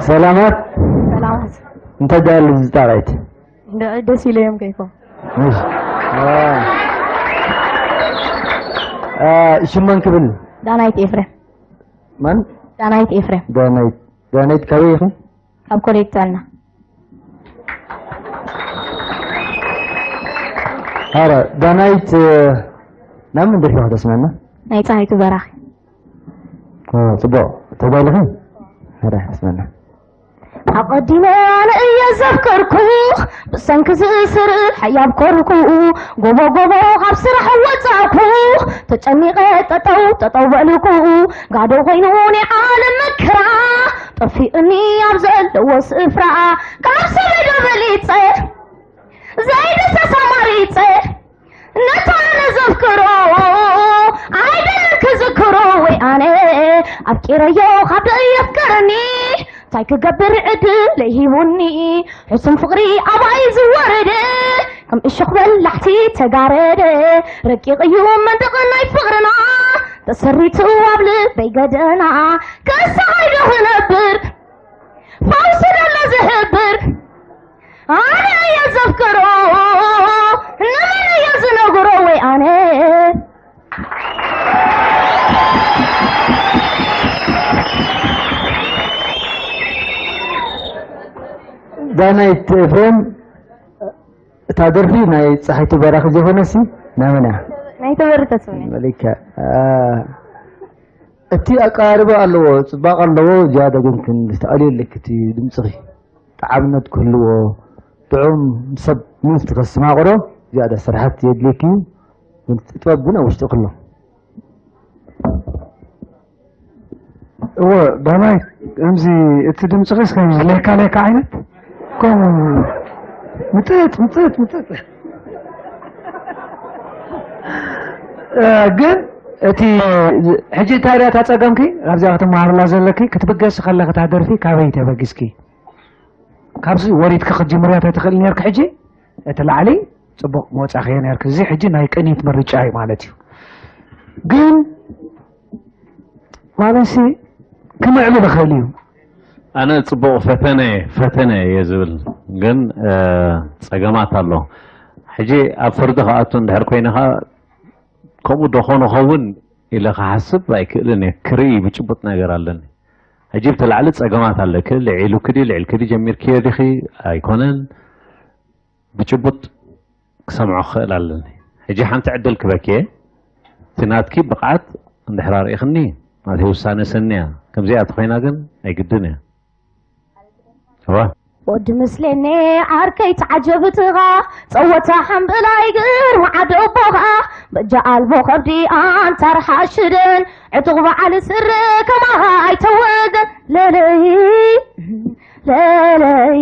ሰላማት። ሰላማት። እንታይ ደኣ ኣሉ ዝጣራይት? ደ-፣ ደስ ኢለዮም ከይፎም። እሺ። አ፣ አ፣ ሽመን ክብል? ዳናይት ኤፍሬም። መን? ዳናይት ኤፍሬም። ዳናይት፣ ዳናይት ካበይ ኢኺ? ካብ ኮሌጅ ጥዕና። ኧረ፣ ዳናይት፣ ናብ መን ደርፊ ክተስመና? ናይ ፀሃይቱ በራኺ። ኦ፣ ጽቡቕ። ተዳሊኺ? ኧረ፣ ስመና። ኣቐዲመ ኣነ እየ ዘፍቀርኩ፣ ብሰንኪ ዝእስር ሓያብ ኮርኩ፣ ጎቦ ጎቦ ካብ ስራሕ ወጻእኩ፣ ተጨኒቐ ጠጠው ጠጠው በልኩ፣ ጋዶ ኮይኑ ናይ ዓለም መከራ፣ ጠፊእኒ ኣብ ዘለዎ ስፍራ፣ ካብ ሰበዶ በሊጸ፣ ዘይደሰስ ኣማሪጸ፣ ነታ ኣነ ዘፍቅሮ ኣይደልን ክዝክሮ ወይ ኣነ ኣፍቂረዮ ካብ ደይ የፍቅርኒ እንታይ ክገብር ዕድል ሂቡኒ ሕሱም ፍቕሪ ኣባይ ዝወረደ ከም እሾኽ በላሕቲ ተጋረደ ረቂቕ እዩ መንደቕ ናይ ፍቕርና ተሰሪቱ ኣብ ልበይ ገደና ክሳይ ዶ ክነብር ፈውሲ ደሎ ዝህብር ኣነ እየ ዘፍቅሮ ንመን እየ ዝነግሮ ወይ ኣነ ዳናይት ኤፍሬም እታ ደርፊ ናይ ፀሓይቱ በራኺ ዘይኮነሲ ናይ መን እያ? ናይ ተበሪ ተስፋ መሊካ እቲ ኣቀራርባ ኣለዎ ፅባቐ ኣለዎ ዝያዳ ግን ክንስተኣልዮ ኣለኪ እቲ ድምፅኺ ጠዓምነት ክህልዎ ጥዑም ሰብ ምፍቲ ከስተማቕሮ ዝያዳ ስራሕቲ የድልየኪ እዩ ግን ጥበብ ግን ኣብ ውሽጢ ክሎ እወ ዳናይ ከምዚ እቲ ድምፅኺስ ከምዚ ሌካ ሌካ ዓይነት ከምኡ ምጥጥ ምጥጥ ምጥጥ ግን እቲ ሕጂ እንታይ ዳታ ፀገምኪ ኣብዚኣ ክትመሃርላ ዘለኪ ክትብገሲ ከለኪ እታ ደርፊ ካበይ ተበጊስኪ ካብዚ ወሪድኪ ክትጅምርያ ተትኽእል ነርኪ ሕጂ እቲ ላዕሊ ፅቡቕ መወፃእኽዮ ነርኪ እዚ ሕጂ ናይ ቅኒት ምርጫ እዩ ማለት እዩ ግን ማለትሲ ክምዕብል ይኽእል እዩ ኣነ ፅቡቕ ፈተነ ፈተነ እየ ዝብል ግን ፀገማት ኣሎ ሕጂ ኣብ ፍርዲ ክኣቱ እንድሕር ኮይነ ከዓ ከምኡ ዶ ኾነ ኸውን ኢለ ክሓስብ ኣይክእልን እየ ክርኢ ብጭቡጥ ነገር ኣለኒ ሕጂ ብቲ ላዕሊ ፀገማት ኣለኪ ልዒሉኪ ድዩ ልዒልኪ ድዩ ጀሚርክዮ ዲኺ ኣይኮነን ብጭቡጥ ክሰምዖ ክኽእል ኣለኒ። ሕጂ ሓንቲ ዕድል ክበኪ እየ። እቲ ናትኪ ብቕዓት እንድሕር ኣርኢኽኒ ናተይ ውሳነ ሰኒ እያ። ከምዚኣ ተኾይና ግን ኣይግድን እያ። እወ። ወዲ ምስሌኔ ዓርከይ ተዓጀብትኻ ጸወታ ሓምብላይ ግርማ ዓዲ ኣቦኻ በጃ ኣልቦ ከብዲ ኣንታ ርሓሽደን ዕጡቕ በዓል ስረ ከማኻ ኣይተወገን ለለይ ለለይ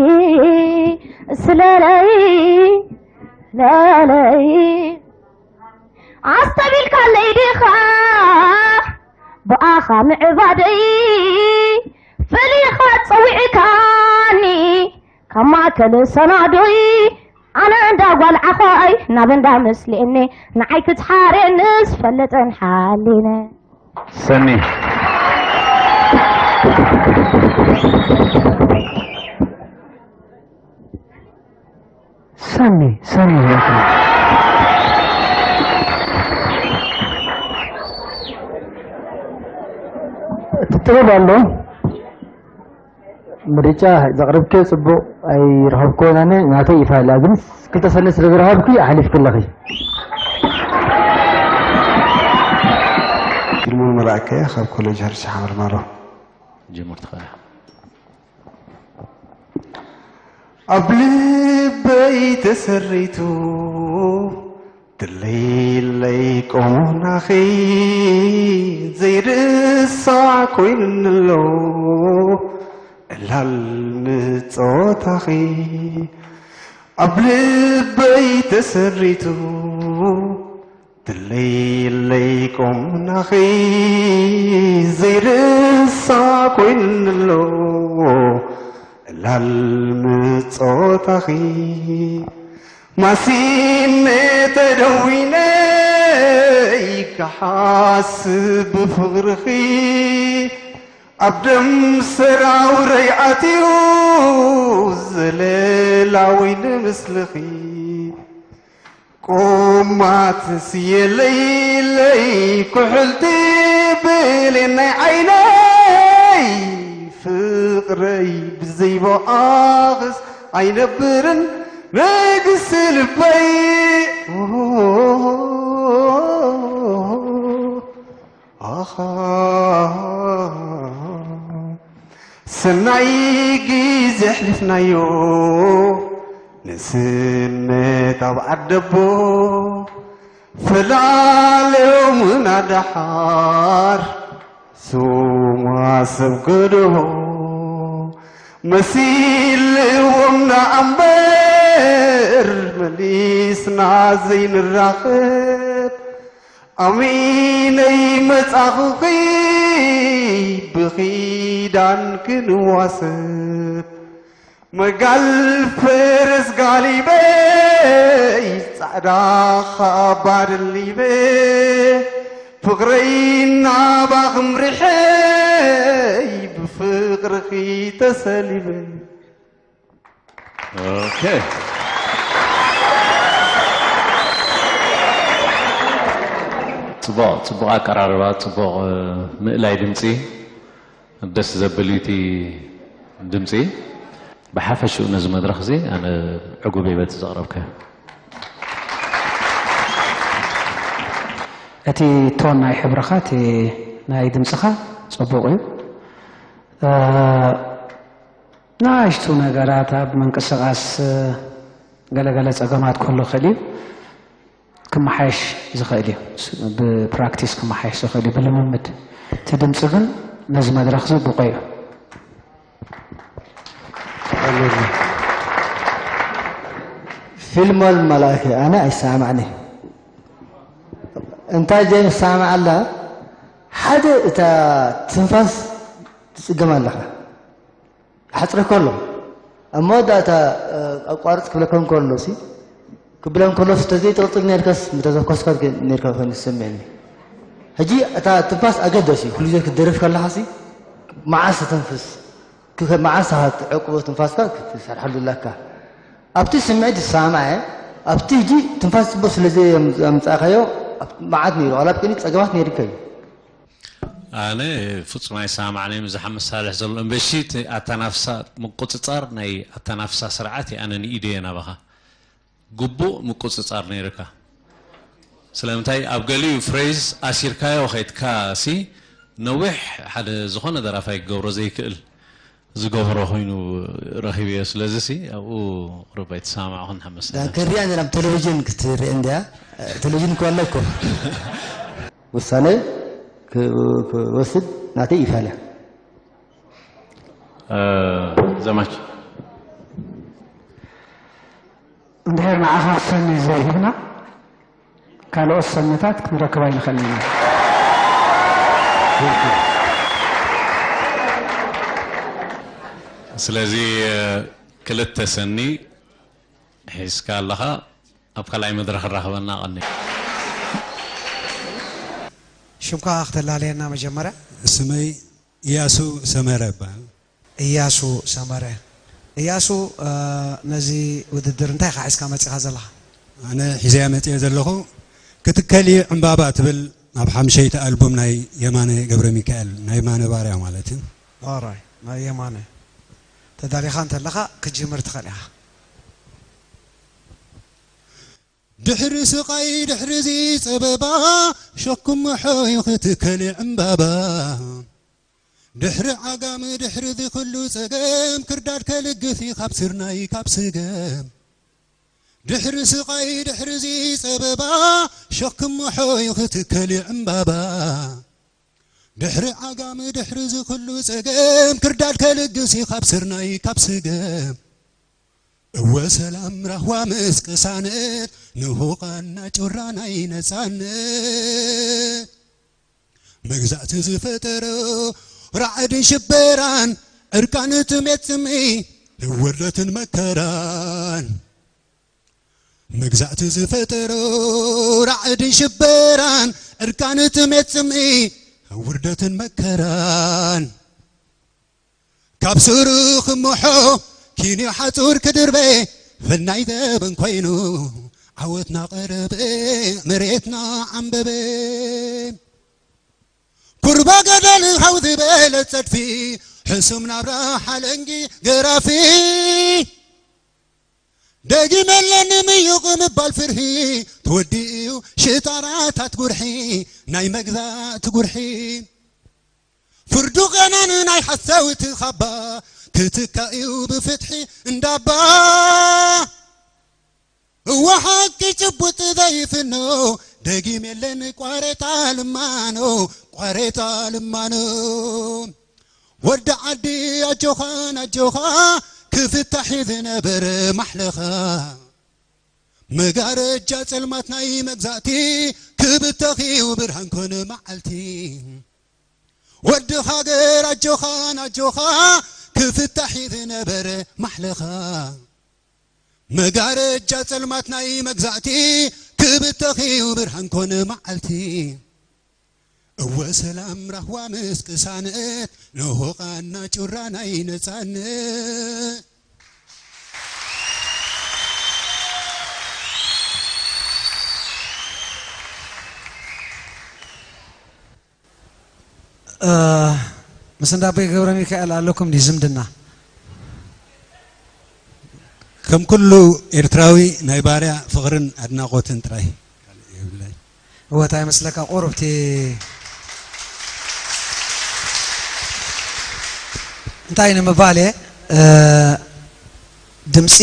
ስለለይ ለለይ ኣስተቢልካለይ ዲኻ ብኣኻ ምዕባደይ ፈሊኻ ጸዊዕካኒ ካብ ማእከል ሰናዶይ ኣነ እንዳ ጓል ዓኾይ ናብ እንዳ ምስሌኒ ንዓይ ክትሓሬንስ ፈልጥን ሓሊነ ሰኒ ሰኒ ሰኒ እቲ ጥበብ ኣሎ ምርጫ ዘቕርብክዮ ፅቡቕ ኣይረኸብክዎን ኣነ ናተይ ይፋላ ግን ክልተ ሰነ ስለ ዝረኸብኪ ኣሕሊፍኪ ኣለኺ ፊልሞን መላእከ ካብ ኮሌጅ ሕርሻ ሓመልማሎ ጀምር ትኽእል ኣብ ልበይ ተሰሪቱ ትለይለይ ቆሞናኺ ዘይርሳዕ ኮይኑኒ ኣሎ ዕላል ምጸወታኺ ኣብ ልበይ ተሰሪቱ ትለይለይ ቆሞናኺ ዘይርሳዕ ኮይኑኒ ኣሎ ዕላል ምጸወታኺ ማሲነ ተደዊነ ክሓስብ ብፍቕርኺ ኣብ ደም ሰራውረይ ኣትዩ ዘለላዊ ንምስልኺ። ቆማት ስየለይለይ ኩሕልቲ ብሌን ናይ ዓይነይ ፍቕረይ ብዘይቦኣኽስ ኣይነብርን ንግስቲ ልበይ። ኣኻ ሰናይ ግዜ ኣሕሊፍናዮ ንስነት ኣብ ዓደቦ ፈላለዮምና ደሓር ስማ ሰብ ገድቦ መሲልዎምና ኣምበር መሊስና ዘይንራኸብ ኣሚነይ መጻኹኺ ብኺዳን ክንዋሰብ መጋል ፈረስ ጋሊበይ ጻዕዳ ኻባ ደሊበ ፍቕረይ ናባኽም ሪሐይ ብፍቕርኺ ተሰሊበ። ኦኬ። ጽቡቕ ጽቡቕ ኣቀራርባ፣ ጽቡቕ ምእላይ ድምጺ፣ ደስ ዘብል እዩ እቲ ድምጺ። ብሓፈሽኡ ነዚ መድረኽ እዚ ኣነ ዕጉብ እየ በቲ ዘቕረብካዮ። እቲ ቶን ናይ ሕብርኻ እቲ ናይ ድምፅኻ ፅቡቕ እዩ። ንኣሽቱ ነገራት ኣብ ምንቅስቓስ ገለገለ ፀገማት ክህሉ ይኽእል እዩ። ክመሓየሽ ዝኽእል እዩ። ብፕራክቲስ ክመሓየሽ ዝኽእል እዩ፣ ብልምምድ። እቲ ድምፂ ግን ነዚ መድረኽ እዚ ብቑዕ እዩ። ፊልሞን መላእኪ ኣነ ኣይሰማማዕኒ። እንታይ ዘይንሰማማዓላ ሓደ እታ ትንፋስ ትጽገም ኣለኻ። ይሓጽረካ ኣሎ። ኣብ መወዳእታ ኣቋርጽ ክብለካ እንከሎ ሲ ክብለ እንከሎ ሲ ተዘይትቕጽል ነርካስ ምተዘኮስካ ነርካ ኮይኑ ዝስምዕኒ። ሕጂ እታ ትንፋስ ኣገዳሲ ኩሉ ግዜ ክትደርፍ ከለኻ ሲ መዓስ ተተንፍስ መዓስ ኢኻ ትዕቅቦ ትንፋስካ ክትሰርሓሉ ኣለካ። ኣብቲ ስምዒት ዝሰማማዕ እየ። ኣብቲ ሕጂ ትንፋስ ጽቡቕ ስለ ዘየምጻእካዮ መዓት ነይሩ። ዋላ ኣብ ቅድሚት ጸገማት ነይሩካ እዩ። ኣነ ፍጹም ኣይሰማማዕን እየ ምስዚ ሓመድ ሳልሕ ዘሎ። እምበሺ እቲ ኣተናፍሳ ምቁጽጻር ናይ ኣተናፍሳ ስርዓት እየ ኣነ ንኢደ እየ ናባኻ። ግቡእ ምቁጽጻር ነይርካ። ስለምንታይ ኣብ ገሊኡ ፍሬዝ ኣሲርካዮ ከይድካ ሲ ነዊሕ ሓደ ዝኾነ ደራፋይ ክገብሮ ዘይክእል ዝገብሮ ኮይኑ ረኺበዮ። ስለዚ ሲ ኣብኡ ቁሩብ ኣይተሰማማዕኹን ሓመድ ሳልሕ። ከሪያ ናብ ቴሌቪዥን ክትርኢ እንድያ። ቴሌቪዥን እኮ ኣሎ እኮ። ውሳነ ክወስድ ናተይ ይፋለ። ዘማች እንድሕር ንዓኻ ሰኒ ዘይሂብና ካልኦት ሰንታት ክንረክብ ኣይንኽእልን ኢና። ስለዚ ክልተ ሰኒ ሒዝካ ኣለኻ ኣብ ካልኣይ መድረኽ ራኽበና ቀኒ። ሽምካ ክተላለየና መጀመርያ። ስመይ እያሱ ሰመረ እባል። እያሱ ሰመረ። እያሱ ነዚ ውድድር እንታይ ኢኻ ሒዝካ መጺኻ ዘለኻ? ኣነ ሒዘያ መጺኤ ዘለኹ ክትከሊ ዕምባባ ትብል ኣብ ሓምሸይቲ ኣልቡም ናይ የማነ ገብረ ሚካኤል ናይ የማነ ባርያ ማለት እዩ። ኦራይ ናይ የማነ ተዳሊኻ እንተለኻ ክትጅምር ትኽእል ኢኻ። ድሕሪ ስቓይ ድሕሪ እዚ ጸበባ ሸኩም ሖዩ ክትከሊ ዕምባባ ድሕሪ ዓጋም ድሕሪ እዚ ኩሉ ጸገም ክርዳድ ከልግስ እዩ ካብ ስርናይ ካብ ስገም ድሕሪ ስቓይ ድሕሪ እዚ ጸበባ ሸኩም ሖዩ ክትከሊ ዕምባባ ድሕሪ ዓጋም ድሕሪ እዚ ኩሉ ጸገም ክርዳድ ከልግስ እዩ ካብ ስርናይ ካብ ስገም እወ ሰላም ራህዋ ምስ ቅሳነት ንሁቓና ጩራ ናይ ነጻነት መግዛእቲ ዝፈጠሮ ራዕድን ሽበራን ዕርቃን ጥሜት ጽምኢ ንወርደትን መከራን መግዛእቲ ዝፈጠሮ ራዕድን ሽበራን እርካን ጥሜት ጽምኢ ውርደትን መከራን ካብ ስሩ ክምሖ ኪንዮ ሓጹር ክድርበ ፍናይ ዘበን ኮይኑ ዓወትና ቀረበ መሬትና ዓንበበ ኩርባ ገደል ሃው ዝበለ ጸድፊ ሕሱም ናብራ ሓለንጊ ገራፊ ደጊም የለን ምዩቕ ምባል ፍርሂ ተወዲኡ ሽጣራታት ጉርሒ ናይ መግዛእቲ ጉርሒ ፍርዱ ቐናን ናይ ሓሳውቲ ኻባ ክትካእዩ ብፍትሒ እንዳባ እወ ሓቂ ጭቡጥ ዘይፍኖ ደጊም የለን ቋሬጣ ልማኖ ቋሬጣ ልማኖ ወዲ ዓዲ ኣጆኻን ኣጆኻ ክፍታሕ ዝነበረ ማሕለኻ መጋረጃ ጸልማት ናይ መግዛእቲ ክብተኺ ብርሃን ኮነ መዓልቲ ወዲ ሃገር ኣጆኻን ኣጆኻ ክፍታሕ ዝነበረ ማሕለኻ መጋረጃ ጸልማት ናይ መግዛእቲ ክብተኺ ብርሃን ኮነ መዓልቲ እወ ሰላም ራህዋ ምስ ቅሳነት ንሆቓና ጩራ ናይ ነጻነት ምስ እንዳቦይ ገብረ ሚካኤል ኣለኩም ድዩ ዝምድና? ከም ኩሉ ኤርትራዊ ናይ ባርያ ፍቕርን ኣድናቖትን ጥራይ የብለይ። እወ እንታይ ይመስለካ ቁሩብ እቲ እንታይ ንምባል እየ ድምፂ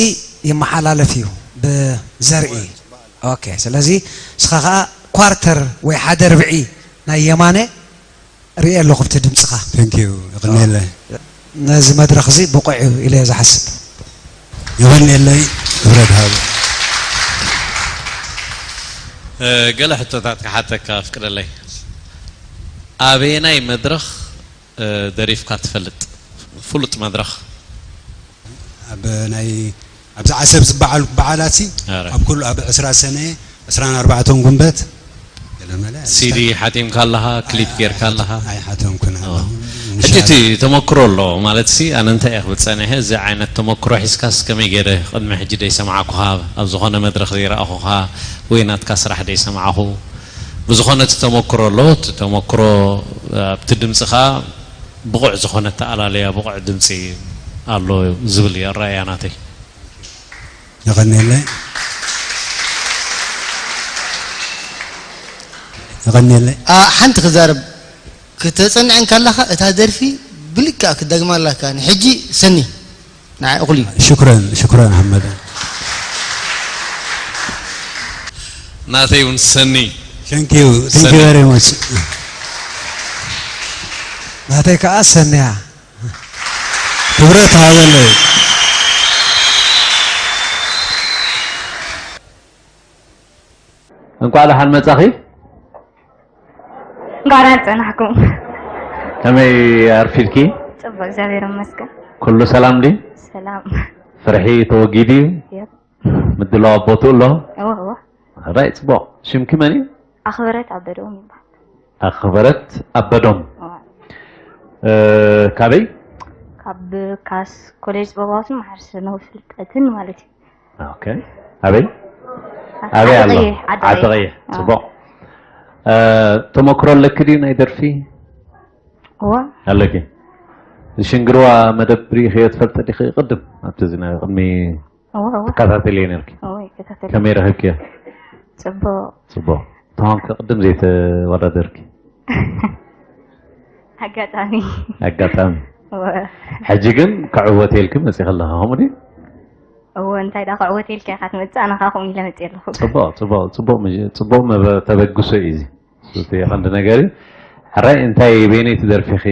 ይመሓላለፍ እዩ ብዘርኢ okay ስለዚ ንስኻ ከዓ ኳርተር ወይ ሓደ ርብዒ ናይ የማነ ርእየ ኣለኹ ብቲ ድምፅኻ Thank you የቐንየለይ ነዚ መድረኽ እዚ ብቑዕ እዩ ኢለ እየ ዝሓስብ የቐንየለይ ክብረት ሃበ ገለ ሕቶታት ክሓተካ ኣፍቅደለይ ኣበየናይ መድረኽ ደሪፍካ ትፈልጥ ፍሉጥ መድረኽ ኣብ ናይ ኣብዚ ዓሰብ ዝበዓሉ በዓላት ሲ ኣብ ኩሉ ኣብ ዕስራ ሰነ ዕስራን ኣርባዕተን ጉንበት ገለመለ ሲዲ ሓቲምካ ኣለኻ ክሊፕ ጌርካ ኣለኻ ኣይሓተምኩን ኣለኹ ሕጂ እቲ ተመክሮ ኣሎ ማለት ሲ ኣነ እንታይ እየ ክብል ጸኒሐ እዚ ዓይነት ተመክሮ ሒዝካስ ከመይ ገይረ ቅድሚ ሕጂ ደይሰማዕኩኻ ኣብ ዝኾነ መድረኽ ዘይረኣኹኻ ወይ ናትካ ስራሕ ደይሰማዕኹ ብዝኾነ እቲ ተመክሮ ኣሎ እቲ ተመክሮ ኣብቲ ድምፅኻ ብቑዕ ዝኾነ ኣተኣላለያ ብቑዕ ድምፂ ኣሎ ዝብል እዩ ኣረኣእያ ናተይ። የቐንየለይ የቐንየለይ። ሓንቲ ክዛረብ ክተፀንዐን ካላኻ እታ ደርፊ ብልክዕ ክትደግማ ኣላካ ንሕጂ ሰኒ ንዓይ እኹል እዩ። ሽኩረን ሽኩረን ኣሕመድ። ናተይ እውን ሰኒ። Thank you thank you very much። ናተይ ከዓ ሰንያ። ክብረት ሃበለይ። እንቋዕ ደሓን መጻኺ። እንቋዕ ደሓን ጸናሕኩም። ከመይ ኣርፊድኪ? ጽቡቕ እግዚኣብሔር ይመስገን። ኩሉ ሰላም ድዩ? ሰላም። ፍርሒ ተወጊዱ ድዩ? የብ። ምድላው ኣብ ቦትኡ ኣሎ? እወ እወ። ሕራይ ጽቡቕ። ሽምኪ መን እዩ? ኣኽበረት ኣበደዎም ይበሃል። ኣኽበረት ኣበዶም። እወ። እ፣ ካበይ? ካብ ካስ ኮሌጅ ጥበባትን ማሕበረሰብ ፍልጠትን ማለት እዩ። ኦኬ። ኣበይ? ኣበይ ኣሎ? ዓዲ ቀይሕ። ጽቡቕ። ተመክሮ ኣለኪ ድዩ ናይ ደርፊ? እዋ። ኣለኪ። ሽንግርዋ መደብ ርኢኽዮ ትፈልጢ ዲኺ ቅድም ኣብቲ እዚ ናይ ቅድሚ እዋ እዋ። ትከታተልዮ ነርኪ። እዋ ይከታተል። ከመይ ረኺብክዮ? ጽቡቕ። ጽቡቕ። ተማም ከቅድም ዘይተወዳደርኪ። ኣጋጣሚ። ኣጋጣሚ። ሕጂ ግን ክዕወት ኢልኪ መፂኺ ኣለኻ ከምኡ ድዩ? እወ እንታይ ደኣ ክዕወት ኢልካ ኢኻ ትመፅእ ኣነ ከዓ ከምኡ ኢለ መፅእ ኣለኹ። ፅቡቕ ፅቡቕ ፅቡቕ ምሽ- ፅቡቕ መበ- ተበግሶ እዩ እዚ። እቲ ቀንዲ ነገር እዩ። ሕራይ እንታይ በየነይቲ ደርፊኺ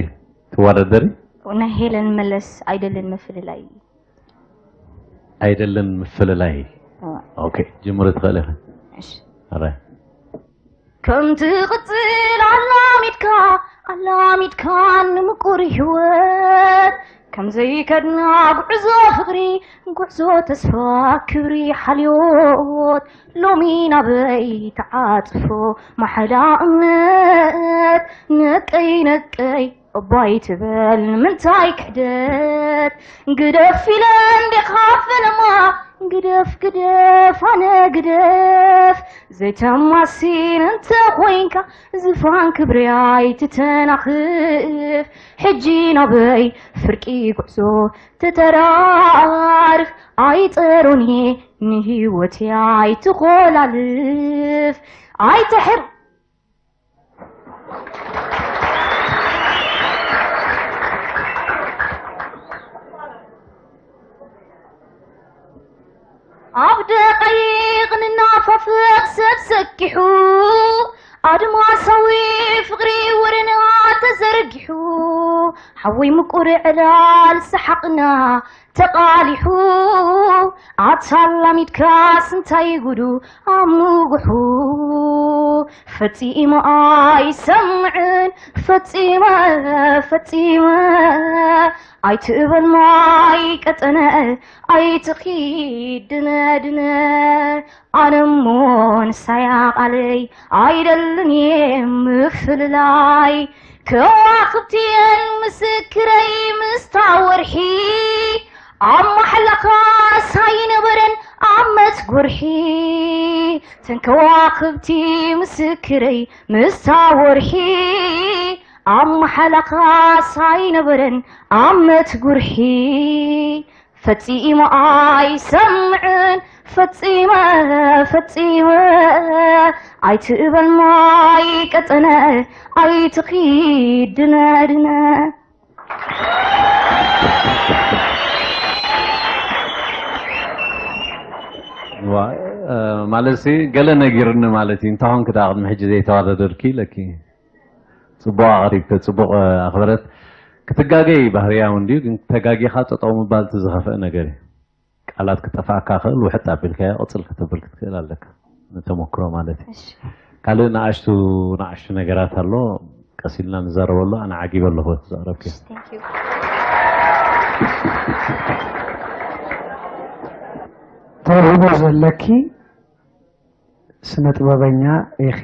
ትወዳደሪ? ናይ ሄለን መለስ ኣይደልን ምፍልላይ እዩ። ኣይደልን ምፍልላይ። እወ። ኦኬ ጅምሪ ትኽእሊ ኢኺ። እሺ። ሕራይ። ከም ትቕጽል ኣላሚድካ ኣላሚድካ ንምቁር ህይወት ከም ዘይከድና ጉዕዞ ፍቕሪ፣ ጉዕዞ ተስፋ ክብሪ ሓልዮት፣ ሎሚ ናበይ ተዓጽፎ ማሕላ እምነት? ነቀይ ነቀይ እባይ ትበል ንምንታይ ክሕደት? ግደፍ ኢለ እንዲኻ ፈለማ፣ ግደፍ ግደፍ ኣነ ግደፍ። ዘይተማሲን እንተ ኮይንካ ዝፋን ክብሪ ኣይትተናኽፍ። ሕጂ ናበይ ፍርቂ ጉዕዞ ተተራርፍ? ኣይጠሮን እየ ንህይወት ኣይትኾላልፍ። ኣይትሕር ኣብ ደቐይቕ ንናፋፍቕ ሰብ ሰኪሑ፣ ኣድማሳዊ ፍቕሪ ወረና ተዘርጊሑ፣ ሓወይ ምቁር ዕላል ሰሓቕና ተቓሊሑ፣ ኣታ ላሚድካስ እንታይ ጉዱ ኣብ ምጉሑ፣ ፈጺመ ኣይሰምዕን ፈጺመ ፈጺመ ኣይትእበል ማይ ቀጠነ ኣይትኺድ ድነ ድነ ኣነ እሞ ንሳያ ቃለይ ኣይደልን እየ ምፍልላይ ከዋኽብቲ እየን ምስክረይ ምስታ ወርሒ ኣብ ማሕላኻ ሳይነበረን ኣመት ጉርሒ ተን ከዋኽብቲ ምስክረይ ምስታ ወርሒ ኣብ ማሕላኻ ሳይነበረን ኣመት ጉርሒ ፈጺመ ኣይሰምዕን ፈጺመ ፈጺመ ኣይትእበል ማይ ቀጠነ ኣይትኺድ ድነ ድነ ማለት ሲ ገለ ነጊርኒ ማለት እዩ እንታሆን ክዳ ቅድሚ ሕጂ ዘይተዋዳደርኪ ኢለኪ ጽቡቕ ኣቕሪብኪ ጽቡቕ ኣኽበረት ክትጋገይ ባህርያ እውን ድዩ ግን ተጋጊኻ ጠጠው ምባል እቲ ዝኸፍአ ነገር እዩ ቃላት ክጠፍኣካ ክእል ውሕጥ ኣቢልካዮ ቅፅል ከተብል ክትክእል ኣለካ ንተመክሮ ማለት እዩ ካልእ ንኣሽቱ ንኣሽቱ ነገራት ኣሎ ቀስ ኢልና ንዛረበሉ ኣነ ዓጊበ ኣለኹ እቲ ዘቕረብኪ ተውህቦ ዘለኪ ስነ ጥበበኛ ኢኺ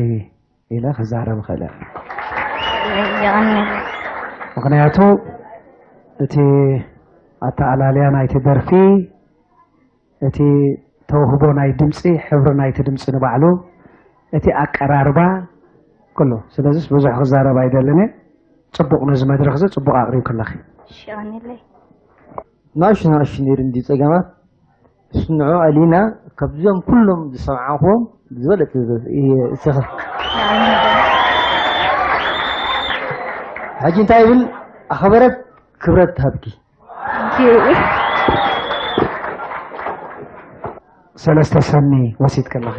ኢለ ክዛረብ እኽእል እየ። የቐንየለይ። ምኽንያቱ እቲ ኣተኣላልያ ናይቲ ደርፊ፣ እቲ ተውህቦ ናይ ድምፂ፣ ሕብሪ ናይቲ ድምፂ ንባዕሉ፣ እቲ ኣቀራርባ ኩሉ። ስለዚስ ብዙሕ ክዛረብ ኣይደልን እየ። ፅቡቕ ነዚ መድረኽ እዚ ፅቡቕ ኣቕሪብኪ ኣለኺ። እሺ፣ የቐንየለይ። ንኣሽቱ ንኣሽቱ ነይሩ እንድዩ ጸገማት። እሱ ንዑ ኣሊና ካብዚኦም ኩሎም ዝሰማዕኽዎም ዝበለጸ እየ እስኻ። ሕጂ እንታይ ይብል ኣኸበረት ክብረት ሃብኪ። ሰለስተ ሰኒ ወሲድ ከለኺ።